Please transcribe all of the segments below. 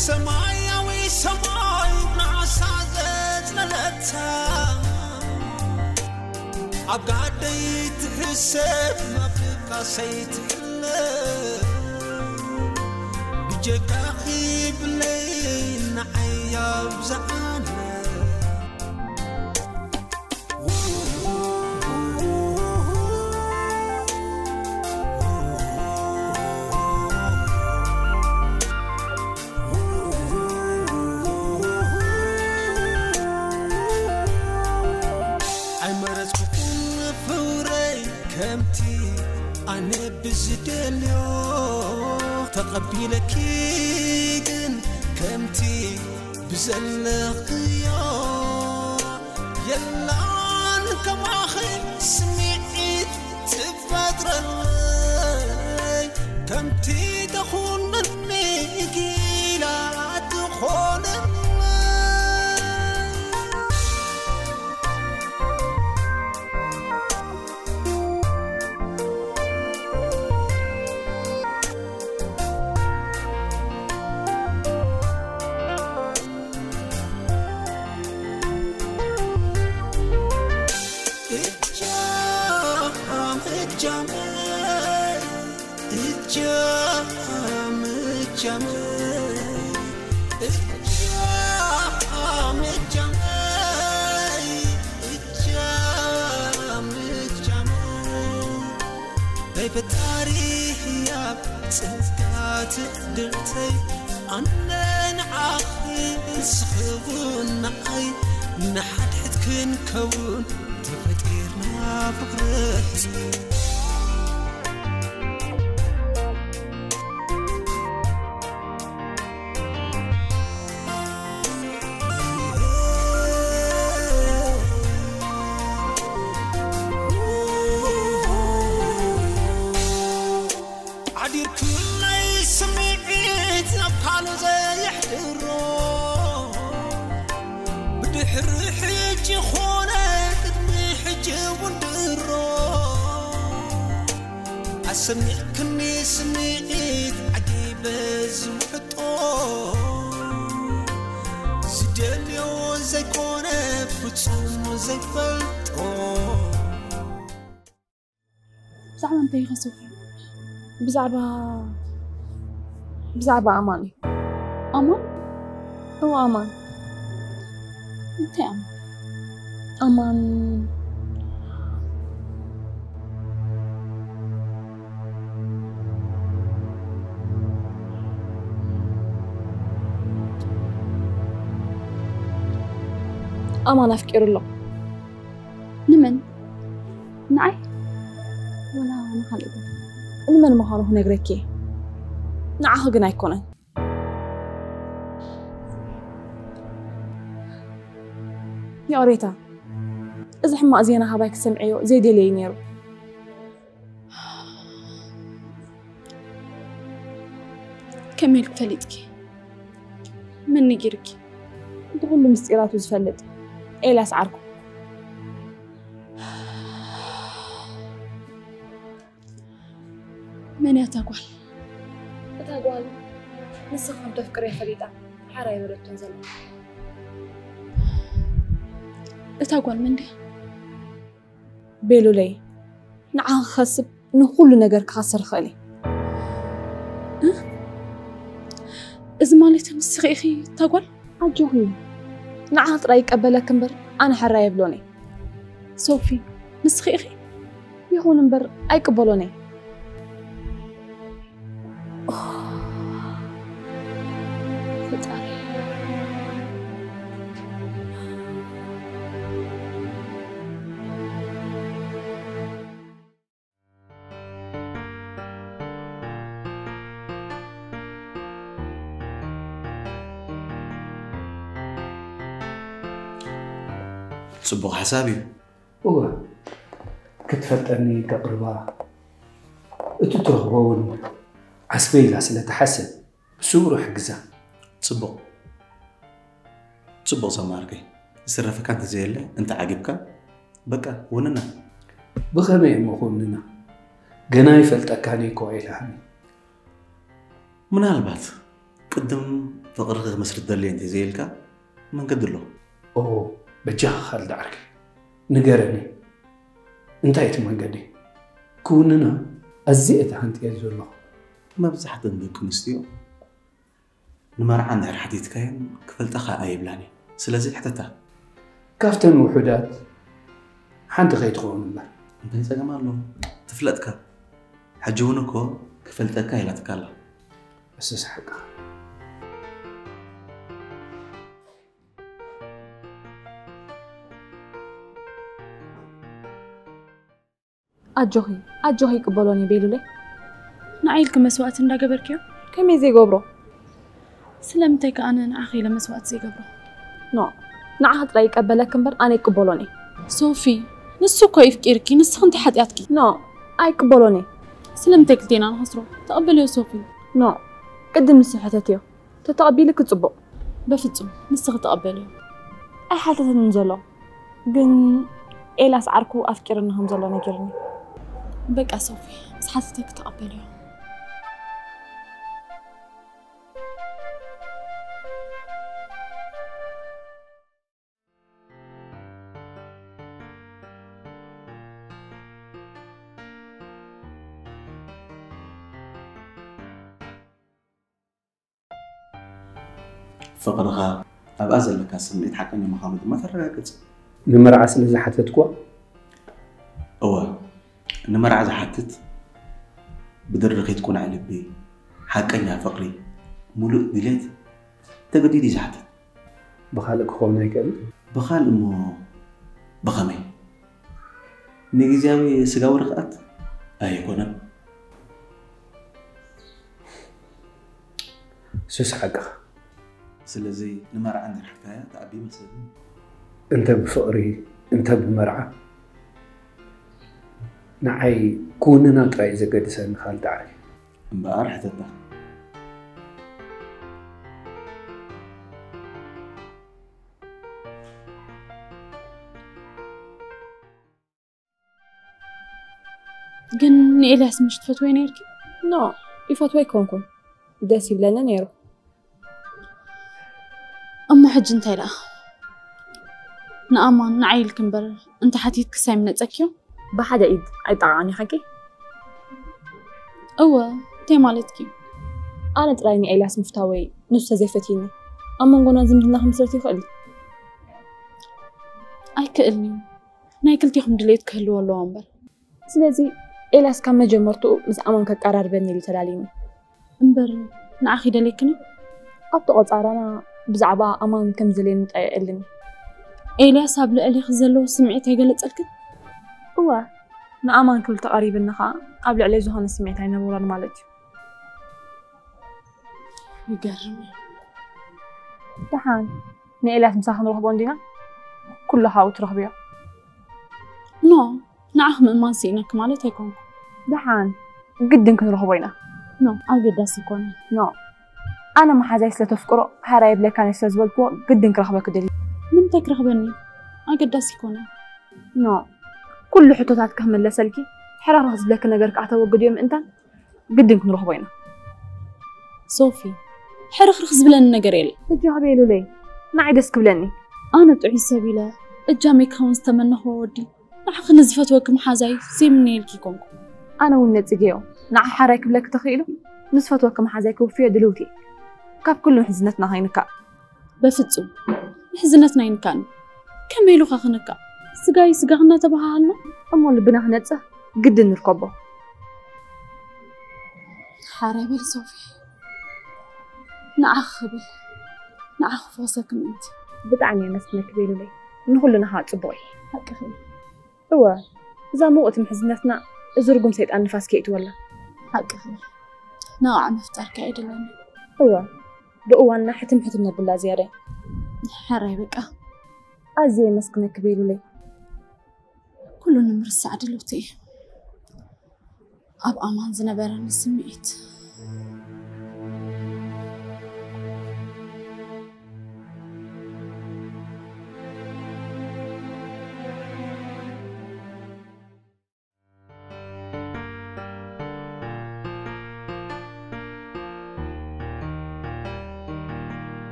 ሰማያዊ ሰማይ ንዓሳ ዘጽለለታ ኣብ ጋደይ ትሕሰብ ናፍቃሰይ ትሕለ ብጀካኺ ብለይ ንዓይ ኣብዝዓለ ኣይመረጽኩኹን ፍቕረይ ከምቲ ኣነ ብዝደልዮ ተቐቢለኪ ግን ከምቲ ብዘለኽዮ የላን ከማኺ ስምዒት ትፈጥረለይ ከምቲ ተኹንኒ ጊላ ትኾነለይ ናይ ፈጣሪ ህያብ ጽንስካት ድርተይ ኣነ ንዓኺ ንስኺ እውን ንዓይ ንሓድሕድ ክንከውን ተፈጢርና ፍቕርት ዓዲርክለይ ስምዒት ናብ ካልእ ዘየሕድሮ ብድሕሪ ሕጂ ኾነ ቅድሚ ሕጂ እውን ድሮ ኣሰሚዕክኒ ስምዒት ዓጊበ ዝውሕጦ ዝደልዮ ዘይኮነ ፍጹም ዘይፈልጦ ብዛዕባ እንታይ ኢኻ ሶፊ? ብዛዕባ ብዛዕባ ኣማን እዩ። ኣማን? እዎ ኣማን። እንታይ ኣማን? ኣማን ኣማን ኣፍቂሩ ኣሎ። ንመን? ንዓይ ወላ ንኻልእ? ንመን ምዃኑ ክነግረኪ እየ። ንዓኺ ግን ኣይኮነን። ይቕሬታ፣ እዚ ሕማቕ ዜና ካባይ ክትሰምዕዮ ዘይደለየ እዩ ነይሩ። ከመይ ኢልኪ ፈሊጥኪ? መን ነጊርኪ? እቲ ኩሉ ምስጢራቱ ዝፈልጥ ኤልያስ ዓርኩ። መን እያ እታ ጓል? እታ ጓል ንስኻ ከም ተፍቅርያ ፈሊጣ ሓራ ኣይበለቶን ዘላ። እታ ጓል መን ድያ? ቤሉለይ፣ ንዓኺ ክኸስብ ንኹሉ ነገር ክኸስር ይኽእል እየ። እ? እዚ ማለት ንስኺ ኢኺ እታ ጓል? ኣጆኺ፣ ንዓኺ ጥራይ ይቀበለኪ እምበር ኣነ ሕራይ ኣይብሎን እየ። ሶፊ፣ ንስኺ ኢኺ? ይኹን እምበር ኣይቅበሎን እየ። ኦ፣ ፈጣሪ። ጽቡቕ ሓሳብ እዩ። እወ፣ ክትፈልጠኒ ከቕርባ፣ እቲ ትረኽቦ እውን ዓስበ ኢላ ስለ ትሓስብ፣ ብስውሩ ሕግዛ። ጽቡቕ። ጽቡቕ ሰማርገይ። ዝተረፈካ እንተዘየለ፣ እንተ ዓጊብካ፣ በቃ፣ ውንና። ብኸመይ እሞ ክውንና? ገና ይፈልጠካን እኮ ኢላኒ። ምናልባት ቅድም ፍቕርኺ ክመስርት ደልየ እንተዘይልካ መንገዲ ኣሎ። ኦ፣ በጃኻ ካልድ ዓርከይ ንገረኒ፣ እንታይ እቲ መንገዲ? ክውንና ኣዝየ ተሃንጥየ ዘለኹ። መብዛሕተን ደቂ ኣንስትዮ ንመርዓ እንድሕር ሓቲትካየን ክፈልጣኻ ኣይብላን እየን። ስለዚ ሕተታ። ካብተን ውሑዳት ሓንቲ ከይትኸውን እምበር። እንታይ ጸገም ኣሎ? ትፍለጥካ። ሕጂ እውን እኮ ክፈልጠካ ኢላትካ ኣላ። እሱስ ሓቅኻ። ኣጆኺ ኣጆኺ ይቅበሎን እዩ ቤሉለይ። ንዓይ ኢልኪ መስዋእቲ እንዳገበርክዮ? ከመይ ዘይገብሮ? ስለምንታይ ከ ኣነ ንዓኺ ኢለ መስዋእቲ ዘይገብሮ? ኖ ንዓኺ ጥራይ ይቀበለኪ እምበር ኣነ ይቅበሎን እየ። ሶፊ ንሱ እኮ ይፍቂርኪ ንስኺ እንታይ ሓጢኣትኪ? ኖ ኣይቅበሎን እየ። ስለምንታይ ክልቴና ንኸስሮ? ተቐበልዮ ሶፊ። ኖ ቅድም ንሱ ሕተትዮ ተተቐቢልኪ ጽቡቕ። በፍጹም ንስኺ ተቐበልዮ። ኣይሓተተንን ዘሎ ግን ኤላስ ዓርኩ ኣፍቂርኒ ከም ዘሎ ነጊርኒ። በቃ ሶፊ ምስ ሓተተኪ ተቐበልዮ። ፍቕርኻ ኣብኣ ዘለካ ስምዒት ሓቀኛ ምዃኑ ድማ ተረጋግጽ። ንመርዓ ስለ ዝሓተትክዋ? እወ፣ ንመርዓ ዝሓትት ብድርኺት ቁኑዕ ልቢ፣ ሓቀኛ ፍቕሪ፣ ሙሉእ ድሌት ተገዲዱ እዩ ዝሓትት። ብኻልእ ክኸውን ኣይክእልን? ብኻልእ እሞ ብኸመይ? ንግዝያዊ ስጋዊ ርኽኣት ኣይኮነን። ሱስ ሓቅኻ። ስለዚ ንመርዓ እንድሕር ሓትካያ ትኣቢ ይመስለኒ። እንተ ብፍቕሪ እንተ ብመርዓ ንዓይ ክውንና ጥራይ እዩ ዘገድሰኒ ካልድ ዓርከይ። እምበኣር ሕተታ። ግን ንኤልያስ ምሽ ትፈትወዮ ነይርኪ? ኖ ይፈትዎ ኣይኮንኩን፣ ደስ ይብለኒ ነይሩ። እሞ ሕጂ እንታይ ደኣ ንኣማን ንዓይ ኢልኪ እምበር እንተሓቲትክስ ኣይምነጸክዮ? ብሓደ ኢድ ኣይጠዓዓን ኢኻኪ? እወ እንታይ ማለትኪ? ኣነ ጥራይ ንኤልያስ ምፍታወይ ንሱ ተዘይፈትይኒ ኣብ መንጎና ዝምድና ክምስረት ይኽእል እዩ? ኣይክእልን እዩ። ናይ ክልቴኹም ድሌት ክህልዎ ኣለዎ እምበር። ስለዚ ኤልያስ ካብ መጀመርትኡ ምስ ኣማን ከቀራርበኒ ኢሉ ተላልዩኒ። እምበር ንዓኺ ይደልየክን እዩ? ኣብቲ ቆጻራና ብዛዕባ ኣማን ከም ዝደልየኒ ጥራይ የዕልኒ። ኤልያስ ኣብ ልዕሌኺ ዘለዎ ስምዒት ኣይገለጸልክን? እወ ንኣማን ክብል ተቐሪብኒ ኸኣ ኣብ ልዕለይ ዝኾነ ስምዒት ኣይነበሮን ማለት እዩ። ይገርም እዩ። ደሓን ንኤልያስ ምሳኺ ክንረኽቦ እንዲና ኩሉ ካብኡ ትረኽብዮ። ኖ ንዓኺ ምእማን ስኢነኪ ማለት ኣይኮንኩ። ደሓን ግድን ክንረኽቦ ኢና። ኖ ኣገዳሲ ኣይኮነን። ኖ ኣነ መሓዛይ ስለ ተፍቅሮ ሕራይ ይብለካን እየ ስለ ዝበልክዎ ግድን ክረኽበኪ ደልዩ። ንምንታይ ክረኽበኒ? ኣገዳሲ ኣይኮነን። ኖ ኩሉ ሕቶታትኪ ክምለሰልኪ ሕርኽርኽ ዝብለኪ ነገር ከኣ ተወግድዮ ምእንታን ግድን ክንረኽቦ ኢና። ሶፊ ሕርኽርኽ ዝብለኒ ነገር የለን። በጃኺ በይ ሉለይ ንዓይ ደስ ክብለኒ። ኣነ ጥዑይ ሰብ ኢለ እጃመይ ክኸውን ዝተመነኽዎ ወዲ ንዓኺ ንዝፈትወኪ መሓዛይ ዘይምነየልኪ ኣይኮንኩን። ኣነ እውን ነጺገዮ ንዓኺ ሓራይ ክብለኪ ተኽኢሉ ንዝፈትወኪ መሓዛይ ክውፍዮ ድልውቲ እየ። ካብ ኩሉ ምሕዝነትና ከይንካእ። በፍጹም ምሕዝነትና ኣይንካእን። ከመይ ኢሉኻ ክንካእ? ስጋይ ስጋኺ እናተበሃሃልና እሞ ልብና ክነጽህ ግድን ንርከቦ። ሓራይ በሊ ሶፊ ንዓኺ ክብል ንዓኺ ክፈኽሰኪ ምእንቲ። ብጣዕሚ እየ መስግነኪ ቤሉለይ ንኹሉና ከዓ ጽቡቕ እዩ። ሓቅኺ እዩ። እወ እዛ ምውቕቲ ምሕዝነትና እዚ ርጉም ሰይጣን ንፋስ ከይእትወላ። ሓቅኺ ነቓዕ ምፍጣርኪ ኣይደለኒ። እወ ብእዋንና ሕትም ሕትም ነብላ ዝያዳይ። ሕራይ በቃ። ኣዝየ የመስግነኪ ቤሉለይ። ኩሉ ንምርሳዕ ድልውቲ እየ። ኣብ ኣማን ዝነበረኒ ስምዒት።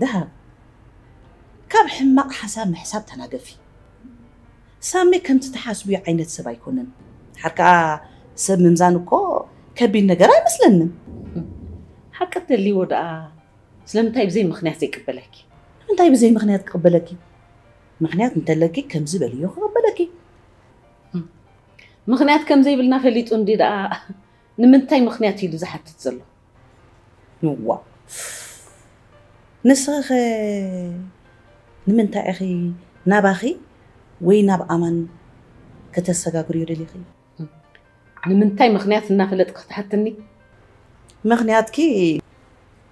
ደሃብ፣ ካብ ሕማቕ ሓሳብ ምሕሳብ ተናገፊ። ሳሚ ከምቲ ትሓስብዮ ዓይነት ሰብ ኣይኮነን። ሓርካ ሰብ ምምዛን እኮ ከቢድ ነገር ኣይመስለንን። ሓቂ እንተልይዎ ደኣ ስለምንታይ ብዘይ ምኽንያት ዘይቅበለኪ? ንምንታይ ብዘይ ምኽንያት ክቕበለኪ? ምኽንያት እንተለኪ ከምዚ በልዮ ክቕበለኪ። ምኽንያት ከም ዘይብልና ፈሊጡ እንዲ ደኣ ንምንታይ ምኽንያት ኢሉ ዝሓትት ዘሎ? እዋ፣ ንስኺ ኸ ንምንታይ ኢኺ ናባኺ ወይ ናብ ኣማን ከተሰጋግርዮ ደሊኺ? ንምንታይ ምኽንያት እናፈለጥኪ ክትሓትኒ? ምኽንያትኪ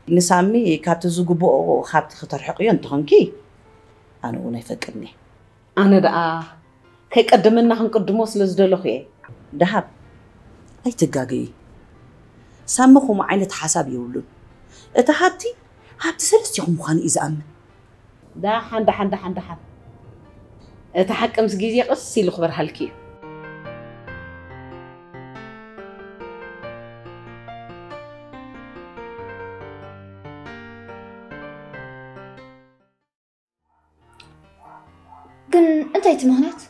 ንሳሚ ካብቲ ዝግብኦ ካብቲ ክተርሕቕዮ እንተኾንኪ ኣነ እውን ኣይፈቅድኒ። ኣነ ደኣ ከይቀደመና ክንቅድሞ ስለ ዝደለኹ እየ። ደሃብ፣ ኣይትጋገዪ። ሳሚ ከምኡ ዓይነት ሓሳብ የብሉን። እቲ ሃብቲ ሃብቲ ሰለስቲኹም ምዃኑ እዩ ዝኣምን። ዳሓን ዳሓን ዳሓን ዳሓን እቲ ሓቂ ምስ ግዜ ቀስ ኢሉ ክበርሃልኪ እዩ። ግን እንታይ እቲ ምኽንያት?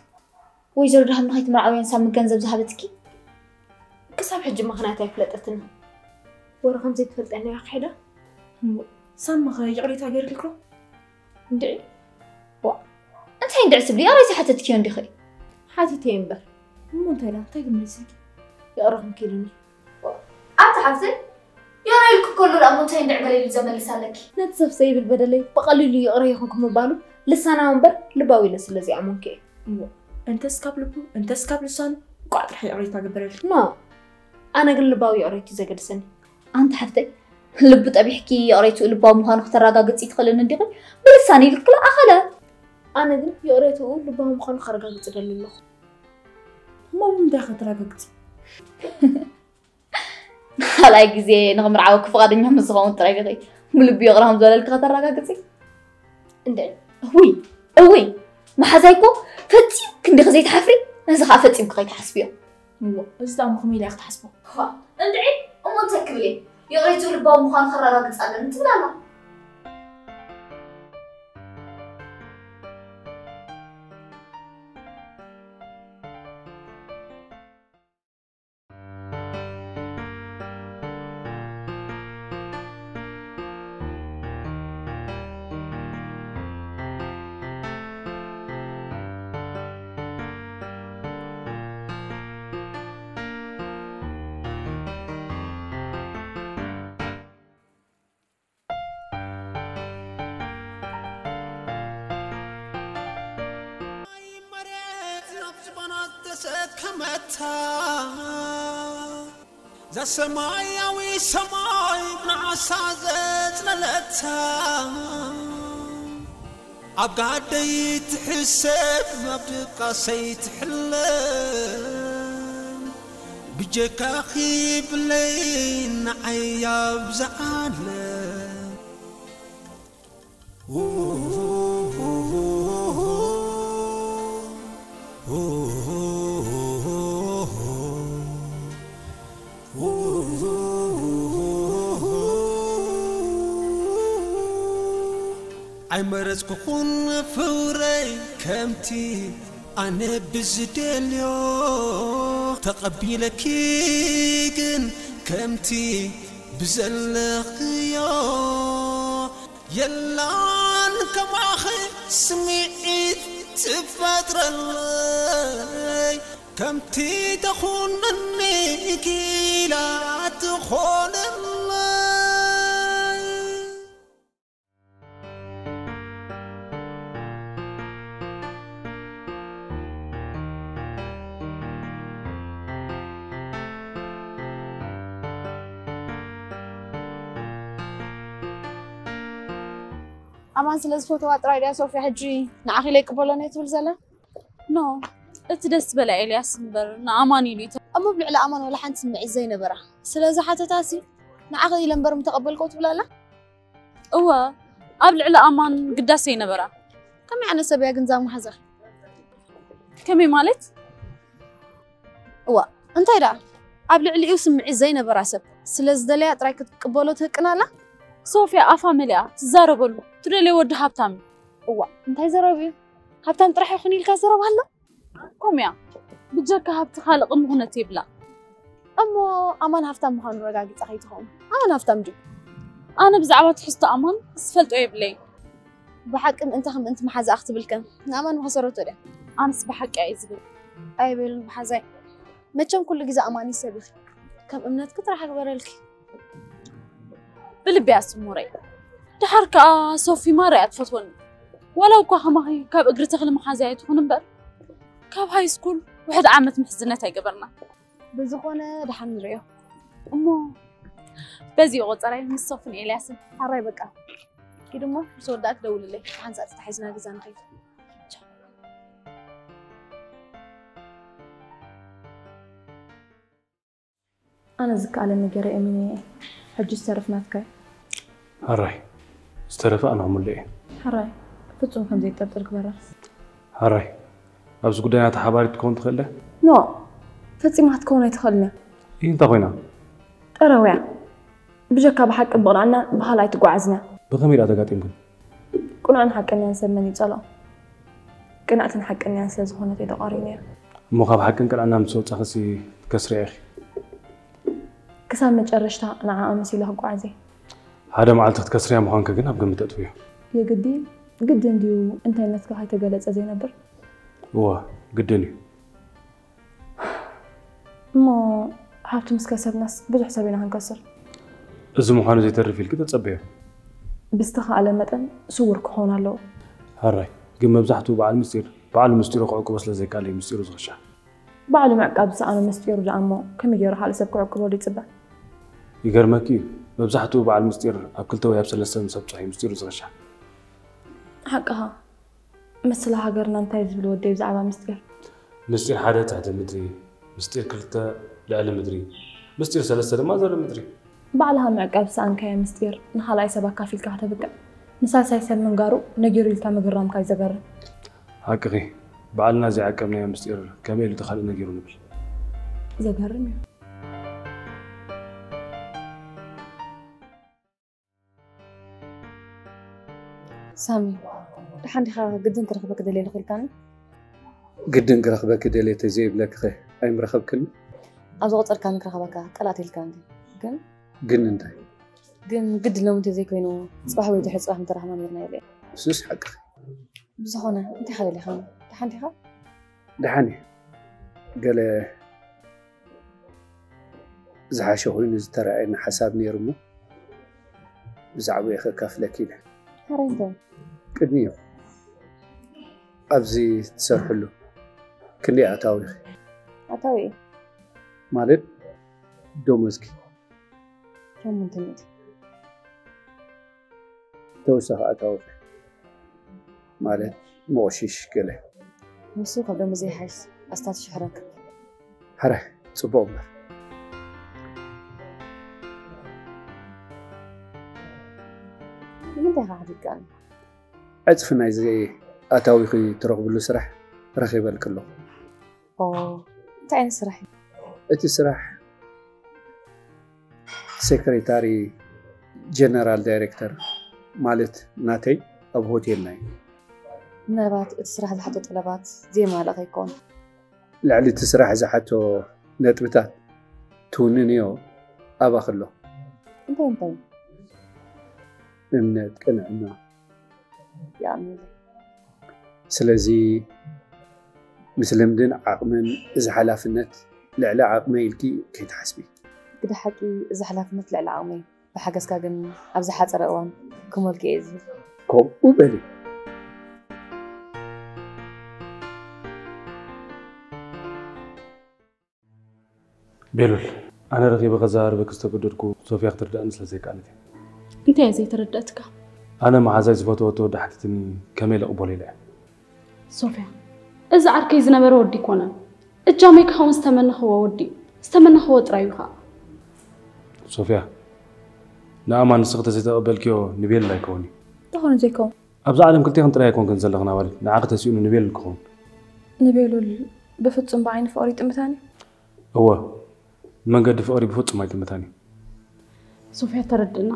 ወይዘሮ ደሃብ ንኸይትምርዓውያን ሳሚ ገንዘብ ዝሃበትኪ? ክሳብ ሕጂ ምኽንያት ኣይፍለጠትኒ። ወረ ከም ዘይትፈልጠኒ እያ ክሒዳ። ሳሚ ኸ ይቕሬታ ገይርልኩ? እንድዒ። ዋ፣ እንታይ እንድዒ ትብሊ? ኣበይ ዝሓተትክዮ እንዲኺ? ሓቲተዮ እምበር። እሞ እንታይ ኢላ? እንታይ ግን መሊስልኪ? ይቕረ ክንኪልኒ። ኣንታ ሓፍተይ፣ ይቕረ ኢልኩ ከሎ ደኣ እሞ እንታይ እንድዒ ገለ ኢሉ ዘመልስ ኣለኪ? ነቲ ሰብ ዘይብል በደለይ ብቐሊሉ ይቕረ ይኹንኩ ምባሉ ልሳናዊ እምበር ልባዊ ኢለ ስለ ዘይኣመንኩ እየ። እሞ እንተስ ካብ ልቡ እንተስ ካብ ልሳኑ እንቋዕ ጥራሕ ይቕሬታ ገበረልኪ። ኖ፣ ኣነ ግን ልባዊ ይቕሬቱ ዘገድሰኒ። ኣንታ ሓፍተይ፣ ልቡ ጠቢሕኪ ይቕሬቱ ልባዊ ምዃኑ ክተረጋግጺ ትኽእልን እንዲኺ? ብልሳን ኢልክሎ ኣኸለ። ኣነ ግን ይቕሬትኡ ልባዊ ምዃኑ ከረጋግጽ ደሊ ኣለኹ። እሞ ብምንታይ ከተረጋግጺ? ካልኣይ ግዜ ንኽምርዓወኪ ፍቓደኛ ምስ ዝኸውን ጥራይ ዲኺ ብልቢ ይቕረ ከም ዝበለልኪ ከተረጋግጺ? እንደ እውይ፣ እውይ፣ መሓዛይ እኮ ፈጺምኪ እንዲኺ ዘይትሓፍሪ፣ ነዚ ኸኣ ፈጺምኪ ከይትሓስብዮ። እሞ እዚ ደኣ እሞ ከመይ ኢላ እያ ክትሓስቦ? ኳ፣ እንድዒ፣ እሞ እንታይ ክብል እየ? ይቕሬትኡ ልባዊ ምዃኑ ከረጋግጽ ኣለኒ ትብል ኣላ። መሬት ናብ ዝባና ተሰከመታ፣ እዛ ሰማያዊ ሰማይ ብንዓሳ ዘጽለለታ፣ ኣብ ጋደይ ትሕሰብ ኣብ ድቃሰይ ትሕለም፣ ብጀካኺ ብለይ ንዓይ ኣብዛ ዓለም። ኣይመረጽኩኹን ፍቕረይ ከምቲ ኣነ ብዝደልዮ፣ ተቐቢለኪ ግን ከምቲ ብዘለኽዮ። የላን ከማኺ ስምዒት ትፈጥረለይ፣ ከምቲ ተኹንኒ ኪላ ትኾነለይ። ኣማን ስለ ዝፈተዋ ጥራይ ድያ ሶፍያ ሕጂ ንዓኺ ኢለ ይቅበሎ እየ ትብል ዘላ? ኖ፣ እቲ ደስ ዝበላ ኤልያስ እምበር ንኣማን ኢሉ እዩ። እሞ ኣብ ልዕሊ ኣማን ዋላ ሓንቲ ስምዒት ዘይነበራ፣ ስለዚ ሓተታሲ ንዓኺ ኢለ እምበር ምተቐበልክዎ ትብል ኣላ? እወ፣ ኣብ ልዕሊ ኣማን ግዳስ ዘይነበራ። ከመይ ዓይነት ሰብ እያ ግን እዛ መሓዛ? ከመይ ማለት? እዋ፣ እንታይ ደኣ? ኣብ ልዕሊኡ ስምዒት ዘይነበራ ሰብ ስለ ዝደለያ ጥራይ ክትቅበሎ ትህቅን ኣላ? ሶፊያ ኣፋ መሊኣ ትዛረበሉ ትደልዮ ወዲ ሃብታም እዩ። እዋ፣ እንታይ ዘረብ እዩ? ሃብታም ጥራሕ ይኹን ኢልካ ዘረብ ኣሎ? ከምኡ እያ። ብጀካ ሃብቲ ካልእ ቅድሚ ኩነት የብላ። እሞ ኣማን ሃብታም ምዃኑ ረጋጊጻ ከይትኸውን። ኣማን ሃብታም ድዩ? ኣነ ብዛዕባ ትሕዝቶ ኣማን ዝፈልጦ የብለይ። ብሓቂ ምእንቲ ከም ምእንቲ መሓዛኣ ክትብል ከ ንኣማን ምኸሰረቶ ድያ? ኣነስ ብሓቂ እየ ዝብል። ኣይበሉን ብሓዛይ። መቸም ኩሉ ግዜ ኣማኒ ሰብ ኢኺ። ከም እምነትኪ ጥራሕ ኣግበረልኪ። ብልቢ እያ ስሙረይ። ደሓር ከኣ ሶፊ ማራ እያ ትፈትወኒ። ዋላ እኳ ከማኺ ካብ እግሪ ተኽሊ መሓዛይ ኣይትኹን እምበር፣ ካብ ሃይ ስኩል ውሕድ ዓመት ምሕዝነት ኣይገበርና። ብዝኾነ ደሓን ንርእዮ። እሞ በዚ ቆጸራይ ምስ ሶፍን ኤልያስን። ሓራይ በቃ። ኪድ እሞ ምስ ወዳእኪ ደውልለይ። ብሓንሳእ ተታሒዝና ገዛ ንኸይድ። ኣነ ዝከኣለኒ ገይረ እየ ሚኒየ። ሕጂ ዝተርፍ ናትካ እዩ። ሕራይ ዝተረፈ ኣነ ክምልእ እየ። ሕራይ ፍጹም ከም ዘይትጠርጥር ግበራ። ሕራይ ኣብዚ ጉዳይ ናታ ሓባሪት ክትከውን ትኽእል ድያ? ኖ፣ ፈጺማ ክትከውን ኣይትኽእልን እያ። ይህ እንታይ ኮይና? ጠረው እያ። ብጀካ ብሓቅን ብቕንዕናን ብኻልእ ኣይትጓዓዝን እያ። ብኸመይ ደኣ ተጋጢምክን? ቅኑዕን ሓቀኛን ሰብ መን ይጸልኦ? ቅንዕትን ሓቀኛን ስለ ዝኾነት እየ ተቓሪነያ። እሞ ካብ ሓቅን ቅንዕናን ምስ ወጻኺሲ ክትከስርያ ኢኺ። ክሳብ መጨረሽታ ንዓኣ መሲለ ክጓዓዝ እየ። ሓደ መዓልቲ ክትከስርያ ምዃንኪ ግን ኣብ ግምት ኣእትውዮ። የግዲ ግድን ድዩ እንታይነትካ ከይተገለጸ ዘይነብር? እወ፣ ግድን እዩ። እሞ ሃብቲ ምስ ከሰብናስ ብዙሕ ሰብ ኢና ክንከስር። እዚ ምዃኑ ዘይተርፍ ኢልኪ ተጸበዮ። ብዝተኻእለ መጠን ስዉር ክኸውን ኣለዎ። ሕራይ ግን መብዛሕትኡ በዓል ምስጢር ባዕሉ ምስጢሩ ክዕቅቦ ስለ ዘይከኣል እዩ ምስጢሩ ዝኽሻ። ባዕሉ ምዕቃብ ዝሰኣኖ ምስጢሩ ደኣ እሞ ከመይ ገይሩ ካልእ ሰብ ክዕቅበሉ ይጽበ? ይገርመኪ እዩ፣ መብዛሕትኡ በዓል ምስጢር ኣብ ክልተ ወይ ኣብ ሰለስተ ምስ ኣብጽሖ እዩ ምስጢሩ ዝኽሻ። ሓቅኻ። ምስላ ሃገርና እንታይ ዝብል ወደይ ብዛዕባ ምስጢር? ምስጢር ሓደ ትሕቲ ምድሪ፣ ምስጢር ክልተ ልዕሊ ምድሪ፣ ምስጢር ሰለስተ ድማ ዘሪ ምድሪ። ባዕልኻ ምዕቃብ ዝሰኣንካዮ ምስጢር ንኻልኣይ ሰብ ኣካፊልካ ከተብቅዕ፣ ንሳልሳይ ሰብ ምንጋሩ ነጊሩ ኢልካ ምግራምካ እዩ ዘገርም። ሓቅኺ፣ ባዕልና ዘይዓቀብናዮ ምስጢር ከመይ ኢሉ እቲ ካልእ ነጊሩ ንብል? ዘገርም እዩ። ሳሚ፣ ደሓን ዲኻ? ግድን ክረኽበኪ ደልየ ኢልካ ኢልካኒ። ግድን ክረኽበኪ ደልየ ተዘይብለኪኸ ኣይምረኸብክኒ? ኣብ ዝቐጸልካኒ ክረኽበካ ቃል ኣትየልካ እንዲ። ግን ግን እንታይ? ግን ግድን ሎሚ እንተዘይኮይኑ፣ ጽባሕ ወይ ድሕሪ ጽባሕ ምተራኸብና ነይርና ኢለ። እሱስ ሓቅኺ። ብዝኾነ፣ እንታይ ኢኻ ደሊኻኒ? ደሓን ዲኻ? ደሓን እየ። ገለ ዝሓሸ ኮይኑ ዝተረኣየኒ ሓሳብ ነይሩ እሞ ብዛዕባኡ ከካፍለኪ ኢለ። ሕራይ እንታይ? ቅድሚኡ ኣብዚ ትሰርሕሉ ክንደይ ኣታዊ ኢኺ? ኣታዊ ማለት ደሞዝኪ? ሸሞንተ ሚእቲ። ተወሳኺ ኣታዊ ማለት መቑሽሽ ገለ። ንሱ ካብ ደሞዘይ ይሓይሽ ኣስታት ሽሕ ረክብ። ሕረ ጽቡቕ እምበር። ንምንታይ ኢኻ ሓቲትካኒ? ዕጽፊ ናይዚ ኣታዊኺ ትረኽብሉ ስራሕ ረኺበልኪ ኣለኹ። ኦ፣ እንታይ ዓይነት ስራሕ እዩ? እቲ ስራሕ ሴክሬታሪ ጀነራል ዳይሬክተር ማለት ናተይ ኣብ ሆቴልና እዩ። ምናልባት እቲ ስራሕ ዝሓቶ ጠለባት ዘየማልእ ከይኮን? ልዕሊ እቲ ስራሕ ዝሓቶ ነጥብታት ትውንንዮ ኣባኺ ኣሎ። እንታይ እንታይ? እምነት፣ ቅንዕና። የኣምን። ስለዚ ምስ ልምድን ዓቕምን እዚ ሓላፍነት ልዕሊ ዓቕመይ ኢልኪ ከይትሓስቢ። ግደ ሓቂ እዚ ሓላፍነት ልዕሊ ዓቕመይ፣ ብሓገዝካ ግን ኣብ ዝሓጸረ እዋን ክመልክዮ እየ ዝብል። ከምኡ በሊ። ቤሉል፣ ኣነ ረኺበ ከዘራርበኪ ዝተገደድኩ ሶፍያ ክትርዳእኒ ስለ ዘይከኣለት እያ። እንታይ እያ ዘይተረድኣትካ? ኣነ መሓዛይ ዝፈተወቶ ወዲ ሓቲትኒ ከመይ ኢለ ክቕበሎ ኢለ እየ። ሶፍያ፣ እዚ ዓርከይ ዝነበረ ወዲ ኣይኮነን። እጃመይ ክኸውን ዝተመነኽዎ ወዲ፣ ዝተመነኽዎ ጥራይ እዩ ኸኣ። ሶፍያ፣ ንኣማን ንስኺ ተዘይተቐበልክዮ ንቤሉል ኣይከውን እዩ። እንታይ ኮይኑ ዘይከውን? ኣብዛ ዓለም ክልቴኽን ጥራይ ኣይኮንክን ዘለኽን ኣዋልድ፣ ንዓኺ ተሲኡኒ ንቤሉል ክኸውን። ንቤሉል ብፍጹም ብዓይኒ ፍቕሪ ይጥምታኒ? እወ፣ መንገዲ ፍቕሪ ብፍጹም ኣይጥምታን እዩ። ሶፍያ ተረድእና።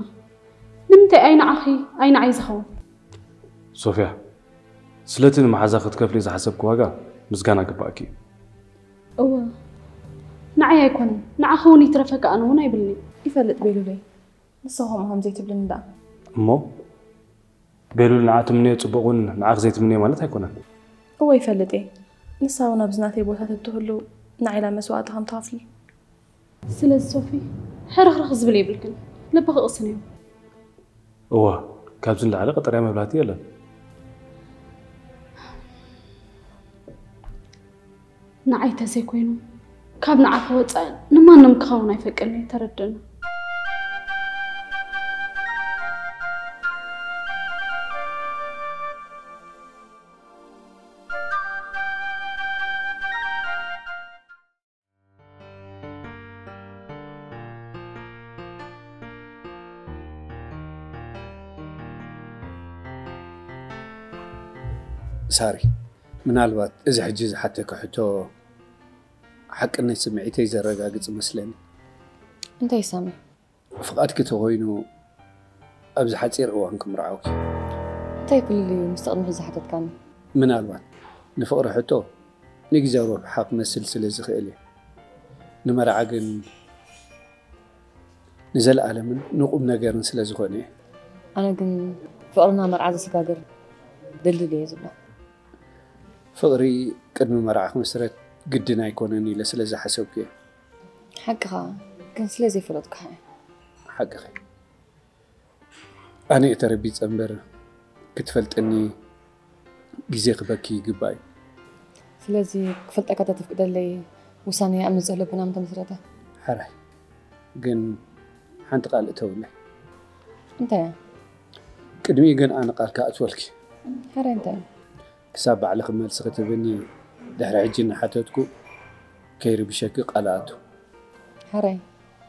ንምንታይ ኣይ ንዓኺ ኣይ ንዓይ ዝኸውን? ሶፍያ፣ ስለቲ ንመሓዛ ክትከፍሊ ዝሓሰብኪ ዋጋ ምስጋና ግባእኪ እዩ። እወ፣ ንዓይ ኣይኮነን፣ ንዓኺ እውን ይትረፈካ ኣነ እውን ኣይብልን'የ። ይፈልጥ ቤሉለይ፣ ንሳ ከምኡ ከም ዘይትብልኒ ደኣ። እሞ ቤሉል ንዓ ትምነዮ ጽቡቕ እውን ንዓኺ ዘይትምነዮ ማለት ኣይኮነን። እወ ይፈልጥ እየ፣ ንሳ እውን ኣብዚ ናተይ ቦታ ተትህሉ ንዓይ ኢላ መስዋእቲ ከም ትኸፍል። ስለዚ ሶፊ፣ ሕርኽርኽ ዝብል የብልክን፣ ልብኺ ቅስንዮ። እዋ፣ ካብዚ ንላዕሊ ቀጠርያ መብላህቲ የለን። ንዓይ ተዘይኮይኑ ካብ ንዓኺ ወጻኢ ንማንም ክኸውን ኣይፈቅድን እየ፣ ተረድእና። ሳሪ፣ ምናልባት እዚ ሕጂ ዝሓተኪ ሕቶ ሓቅነት ስምዒተይ ዘረጋግጽ መስለኒ። እንታይ ሳሚ? ፍቓድኪ ተኾይኑ ኣብዚ ሓጺር እዋን ክምርዓውኪ። እንታይ ፍልልይ እዩ ምስቲ ቅድሚ ሕዚ ዝሓተትካኒ? ምናልባት ንፍቕሪ ሕቶ ንግዜያዊ ረብሓ ክመስል ስለ ዝኽእል እዩ። ንመርዓ ግን ንዘለኣለምን ንቁም ነገርን ስለ ዝኾነ እዩ። ኣነ ግን ፍቕርና መርዓ ዘሰጋግር ድልድል እየ ዝብሎ። ፍቕሪ ቅድሚ መርዓ ክምስረት ግድን ኣይኮነን ኢለ ስለ ዝሓሰብኩ እየ። ሓቅኻ፣ ግን ስለ ዘይፈለጥኩኻ እየ። ሓቅኺ። ኣነ እየ ተረቢጸ እምበር ክትፈልጥኒ ግዜ ክበኪ ይግባእ እዩ። ስለዚ ክፈልጠካ ተተፍቅደለይ ውሳነ ኣብ ንጽህ ልብና ምተመስረተ። ሕራይ ግን ሓንቲ ቃል እተውለይ። እንታይ እያ? ቅድሚኡ ግን ኣነ ቃል ክኣትወልኪ። ሕራይ እንታይ እዩ? ክሳብ ባዕልኺ መልሲ ክትህብኒ ድሕሪ ሕጂ እናሓተትኩ ከይርብሸኪ ቃል እኣቱ። ሕራይ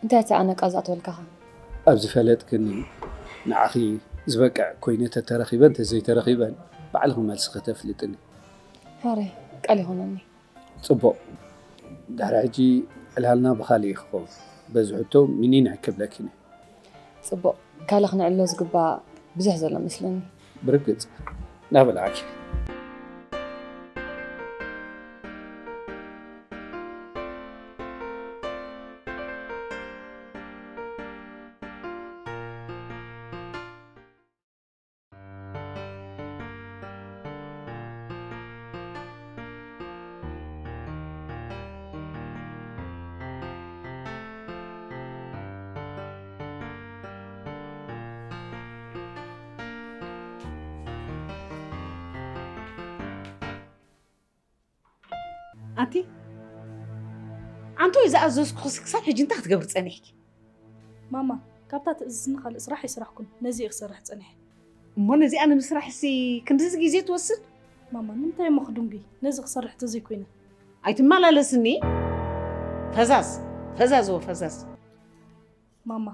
እንታይ እቲ ኣነ ቃል ዝኣተወልካኻ? ኣብ ዝፈለጥክኒ ንዓኺ ዝበቅዕ ኮይነ ተተረኺበን ተዘይተረኺበን ባዕልኺ መልሲ ከተፍልጥኒ። ሕራይ ቃል ይኾነኒ። ጽቡቕ። ድሕሪ ሕጂ ዕላልና ብኻልእ እዩ ክኸውን። በዚ ሕቶ ሚኒን ኣይከብለኪን እየ። ጽቡቕ። ካልእ ክነዕልሎ ዝግባእ ብዙሕ ዘሎ መስለኒ። ብርግጽ። ናበላዕኪ። ኣንቲ ኣንቶይ ዝኣዘዝኩኽስ ክሳብ ሕጂ እንታይ ክትገብሪ ጸኒሕኪ? ማማ፣ ካብታ ትእዝዝኒ ካልእ ስራሕ ኣይሰራሕኩን። ነዚ እየ ክሰርሕ ጸኒሐ። እሞ ነዚኣ ንምስራሕሲ ክንድዚ ግዜ ትወስድ? ማማ፣ ንምንታይ እሞ ክድንጉይ? ነዚ ክሰርሕ ተዘይኮይነ። ኣይትመላለስኒ። ፈዛዝ፣ ፈዛዝ ወ ፈዛዝ። ማማ፣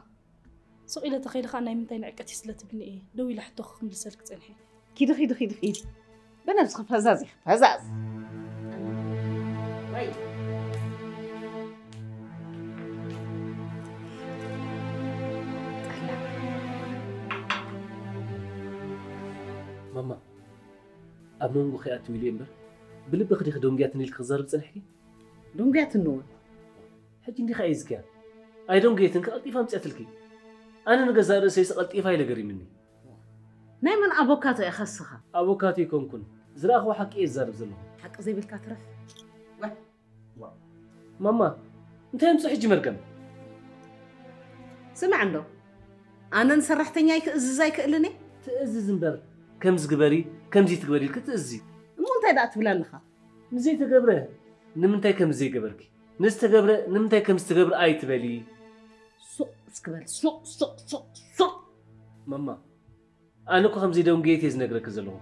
ስቕ ኢለ ተኸይደ ኸኣ ናይ ምንታይ ንዕቀት እዩ ስለ ትብልኒ እየ ደው ኢለ ሕቶኺ ክምልሰልኪ ጸኒሐ። ኪዲ ኪዲ ኪዲ ኪዲ። ብነብስኺ ፈዛዝ ኢኺ፣ ፈዛዝ። ወይ። ማማ፣ ኣብ መንጎ ከይኣትው ኢለ እምበር፣ ብልብኺ ዲኺ ደንጉያትኒ ኢልኪ ክዛረብ ጸኒሕኪ? ደንጉያትኒ እውን። ሕጂ እንዲኻ እየ ዝክያ። ኣይደንጎየትን ከቐልጢፋ ኣምፅኣትልኪ። ኣነ ንገዛእ ርእሰይስ ቀልጢፋ ኢለ ገሪምኒ። ናይ መን ኣቦካቶ ኢኻ እስኻ? ኣቦካቶ ኣይኮንኩን። ዝረኣኽዎ ሓቂ እየ ዝዛረብ ዘለኹ። ሓቂ ዘይብልካ ትረፍ። ማማ፣ እንታይ ኣምፅኡ ሕጂ መርገም? ስማዕ እንዶ፣ ኣነ ንሰራሕተኛይ ክእዝዝ ኣይክእልን እየ? ትእዝዝ እምበር፣ ከምዚ ግበሪ፣ ከምዚ ትግበሪ ኢልኪ ትእዝዚ። እሞ እንታይ ደኣ ትብል ኣለኻ? ንዘይተገብረ ንምንታይ ከም ዘይገበርኪ፣ ንዝተገብረ ንምንታይ ከም ዝተገብረ ኣይትበሊ። ሱቕ እስኪ በል፣ ሱቕ፣ ሱቕ፣ ሱቕ፣ ሱቕ። ማማ፣ ኣነ እኮ ከም ዘይደንጉየት እየ ዝነግረኪ ዘለኹ።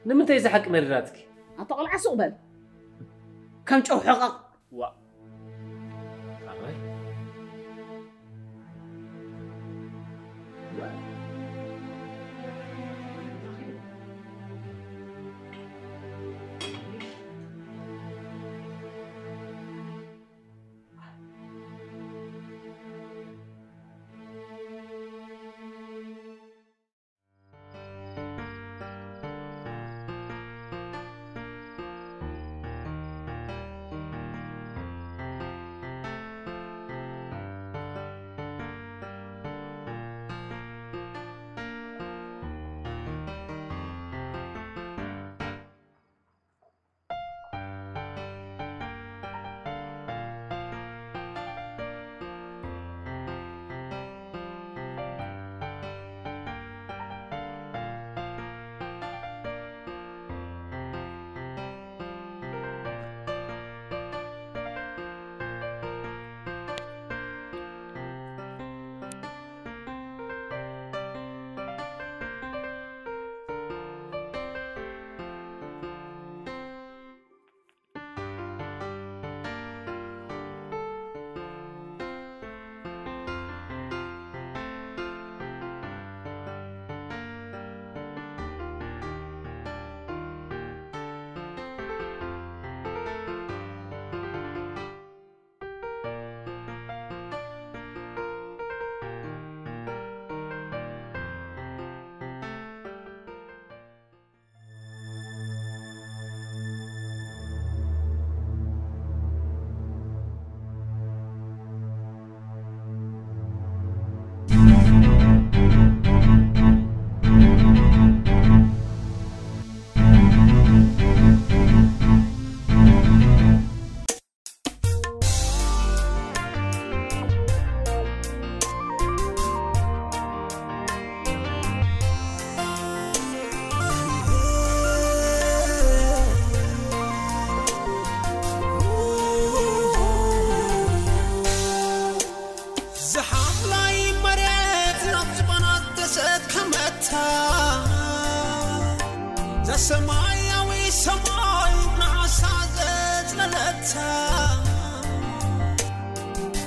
ንምንታይ እዛ ሓቂ መሪራትኪ? ኣታ ቆልዓ ሱቕ በል። ከም ጨው ሕቐቕ። ዋእ። ኣባይ።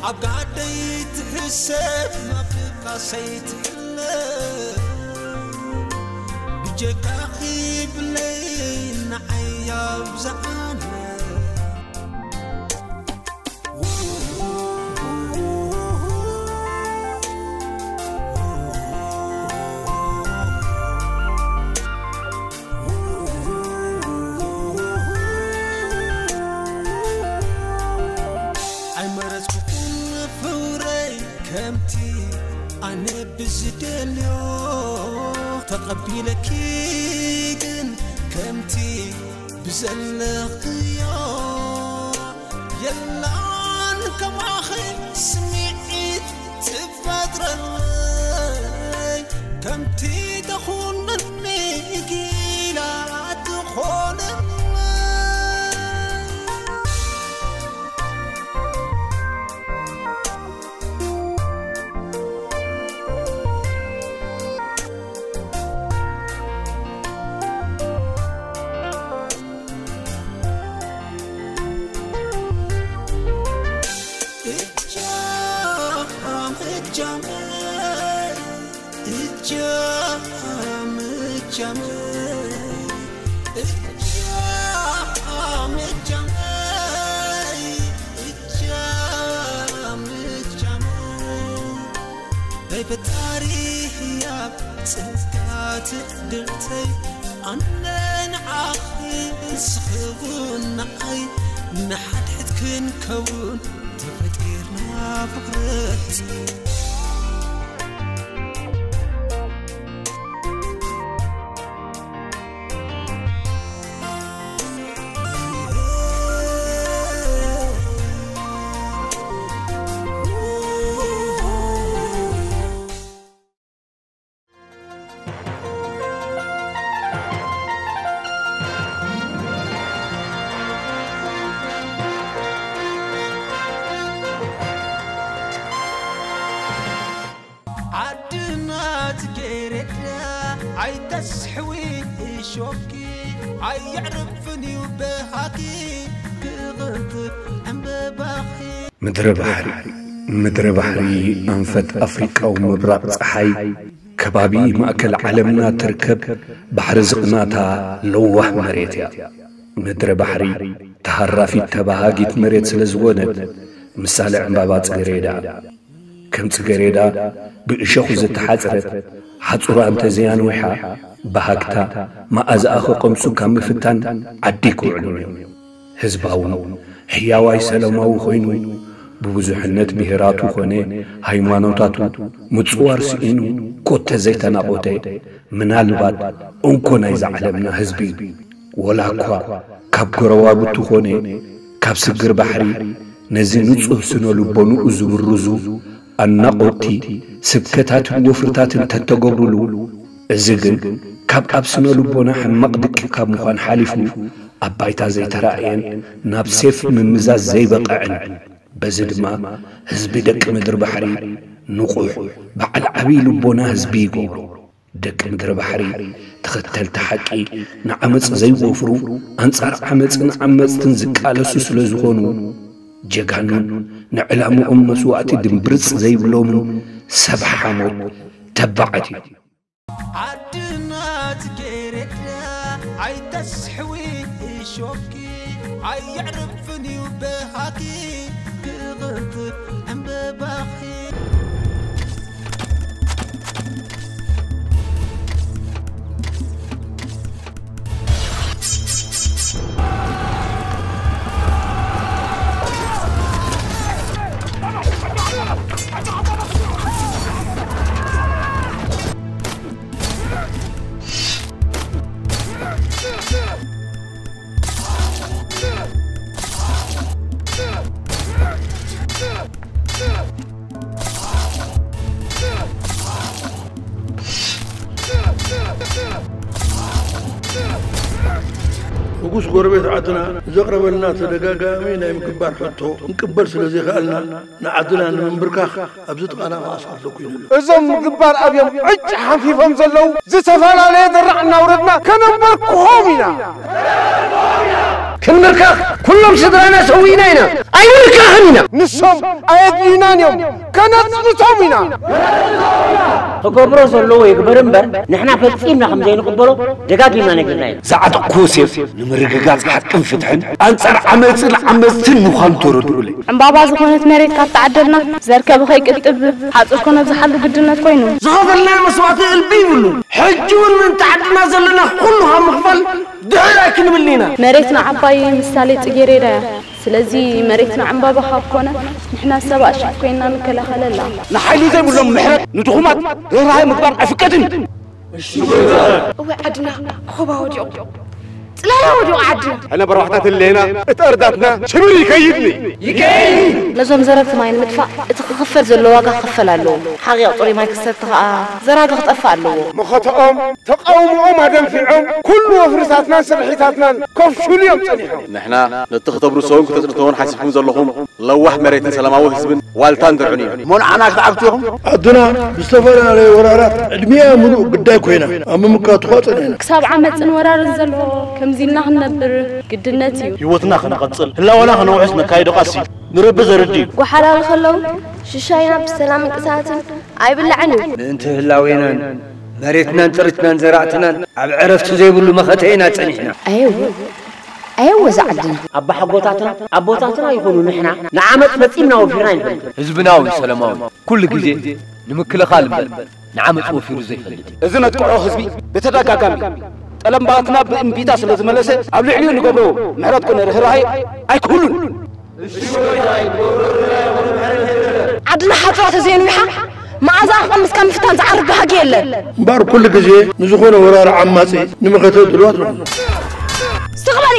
ኣብ ጋደይ ትሕሰብ፣ ኣብ ቃሰይ ትሕለ። ብጀካኺ ብለይ ንዓይ ኣብዝሓለ። ኣይመረጽኩኹን ፍቕረይ ከምቲ ኣነ ብዝደልዮ፣ ተቐቢለኪ ግን ከምቲ ብዘለኽዮ። የላን ከማኺ ስምዒት ትፈጥረለይ፣ ከምቲ ተኹንኒ ጊላ ትኾነለይ። እጃም እጃመይ፣ እጃም እጃመይ፣ እጃም እጃመይ፣ እጃም እጃመይ። ናይ ፈጣሪ ህያብ ጸጋ ትዕድልተይ፣ ኣነ ንዓኺ ንስኺ እውን ንዓይ፣ ንሓድሕድ ክንከውን ተፈጢርና ፍቕረይ። ዓድና ጽጌረዳ ኣይተስሕዊ እሾኽኪ፣ ኣየዕርፍን እዩ በሃኪ ክቕንጥብ ዕምበባኺ። ምድረ ባሕሪ፣ ምድረ ባሕሪ ኣንፈት ኣፍሪቃዊ ምብራቕ ጸሓይ፣ ከባቢ ማእከል ዓለምና ትርከብ ባሕሪ ዝቕናታ ለዋህ መሬት እያ። ምድረ ባሕሪ ተሃራፊት ተባሃጊት መሬት ስለ ዝኾነት፣ ምሳሌ ዕምባባ ጽጌረዳ። ከም ጽጌረዳ ብእሾኹ ዝተሓጽረት ሓጹራ እንተ ዘያንዊሓ፣ በሃግታ መኣዛኣ ክቐምሱ ካብ ምፍታን ዓዲ ኣይክውዕሉን እዮም። ህዝባውን ሕያዋይ ሰላማዊ ኮይኑ፣ ብብዙሕነት ብሄራቱ ኾነ ሃይማኖታቱ ምጽዋር ስኢኑ ኮተ ዘይተናቖተ፣ ምናልባት እንኮ ናይዛ ዓለምና ህዝቢ እዩ። ወላ እኳ ካብ ጎረባብቱ ኾነ ካብ ስግር ባሕሪ ነዚ ንጹህ ስነ ልቦንኡ ዝብርዙ ኣናቖትቲ ስብከታትን ወፍርታትን ተተገብሩሉ፣ እዚ ግን ካብ ኣብ ስነ ልቦና ሕማቕ ድቂ ካብ ምዃን ሓሊፉ ኣብ ባይታ ዘይተራእየን ናብ ሴፍ ምምዛዝ ዘይበቕዕን፣ በዚ ድማ ህዝቢ ደቂ ምድሪ ባሕሪ ንቑሕ በዓል ዓብዪ ልቦና ህዝቢ ይገብሮ። ደቂ ምድሪ ባሕሪ ተኸተልቲ ሓቂ ንዓመጽ ዘይወፍሩ፣ ኣንጻር ዓመጽን ዓመጽትን ዝቃለሱ ስለ ዝኾኑ፣ ጀጋኑን ንዕላምኦም መስዋእቲ ድምብርጽ ዘይብሎምን ሰብ ሓሞት ተባዓት እዮም። ዓድና ጽጌረዳ ኣይተስሕዊ እሾኽኪ፣ ኣየዕርፍን እዩ በሃኪ ክቕንጥብ ዕምበባኺ። ንጉስ ጎረቤት ዓድና ዘቕረበልና ተደጋጋሚ ናይ ምግባር ሕቶ ክንቅበል ስለ ዘይከኣልና፣ ንዓድና ንምንብርካኽ ኣብዚ ጥቓና ክኣስር ኣለኩ ኢሉ። እዞም ምግባር ኣብዮም ዕጭ ሓንፊፎም ዘለዉ ዝተፈላለየ ድራዕ እናውረድና ከነንበርክኾም ኢና። ክንምርካኽ ኩሎም ስድራና ሰዊእና ኢና። ኣይንምርካኽን ኢና። ንሶም ኣየድልዩናን እዮም። ከነጽንቶም ኢና። ክገብሮ ዘለዎ ይግበር እምበር ንሕና ፈጺምና ከም ዘይንቕበሎ ደጋጊምና ነጊርና ኢና። ዛዕጥቅዎ ሴፍ ንምርግጋጽ ሓቅን ፍትሕን ኣንጻር ዓመጽን ዓመጽትን ምዃኑ ተረድኡለይ። ዕምባባ ዝኾነት መሬት ካብ ተዓደልና ዘርከ ብኸይቅጥብ ሓፁር ከነብዝሓሉ ግድነት ኮይኑ። ዝኸፈልናዮ መስዋእቲ እልቢ ይብሉ። ሕጂ እውን ምእንቲ ዓድና ዘለና ኩሉ ካብ ምኽፋል ድሕር ኣይክንብልን ኢና። መሬትና ዓባይ ምሳሌ ፅጌሬዳ እያ። ስለዚ መሬትና ዕምባባ ካብ ኮነ ንሕና ሰብ ኣሽፍ ኮይንና ንከላኸለላ። ንሓይሊ ዘይብሎም ምሕረት ንድኹማት ርህራሄ ምግባር ኣይፍቀድን እዩ። እወ ዓድና ኾባ ወዲቑ ፅላላ ወዲቑ ዓድና። ሕነ በርባሕታት ህሌና እቲ እርዳትና ሽብር ይከይድኒ። ነዞም ዘረብቲ ማይ ንምጥፋእ እቲ ክኽፈል ዘሎ ዋጋ ክኽፈል ኣለዎ። ሓቒቕ ጥሩይ ማይ ክሰቲ ኸኣ ዘራጊ ክጠፍእ ኣለዎ። መኸተኦም ተቓውሞኦም ኣደንፊዖም ኩሉ ወፍርታትናን ስርሒታትናን ከፍሽሉ እዮም ጸኒሖም። ንሕና ነቲ ክተብርሶውን ክተጽንትዎን ሓሲብኩም ዘለኹም ለዋህ መሬትን ሰላማዊ ህዝብን ዋልታን ድርዑን እዩ። እሞ ንዓና ክትዓግቱ ኢኹም። ዓድና ብዝተፈላለየ ወራራት ዕድሚኣ ምሉእ ግዳይ ኮይና ኣብ ምምካቱ ኸኣ ጸኒሕና። ክሳብ ዓመጽን ወራርን ዘሎ ከምዚ ኢልና ክንነብር ግድነት እዩ። ህይወትና ከነቐጽል ህላወና ከነውሕስ ነካይዶ ቃልሲ ንረቢ ዘርድእ እዩ። ጎሓላሉ ከለዉ ሽሻይና ብሰላም ምንቅስቓስን ኣይብላዕን እዩ። ምእንቲ ህላዌናን መሬትናን ጥሪትናን ዘራእትናን ኣብ ዕረፍቲ ዘይብሉ መኸተ ኢና ጸኒሕና። ኣየወ ኣየወ እዛ ዓድና። ኣባሓጎታትና ኣቦታትና ይኹኑ ንሕና ንዓመጽ ፈጺምና ወፊርና ኣይንፈልጥን። ህዝብና እውን ሰላማዊ ኩሉ ግዜ ንምክልኻል እምበር ንዓመጽ ወፊሩ ዘይፈልጥ እዩ። እዚ ነጥቅዖ ህዝቢ ብተደጋጋሚ ጠለምባትና ብእምቢታ ስለ ዝመለሰ ኣብ ልዕሊኡ ንገብሮ ምሕረት ኮነ ርህራሄ ኣይክህሉን። ዓድና ሓፅባ ተዘይንዊሓ መኣዛ ክቐምስ ካብ ምፍታን ዝዓርፍ ባህጊ የለን። እምበኣር ኩሉ ግዜ ንዝኾነ ወራሪ ዓማጺ ንመኸተ ድልዋት ንኹን። ስቕ በሊ!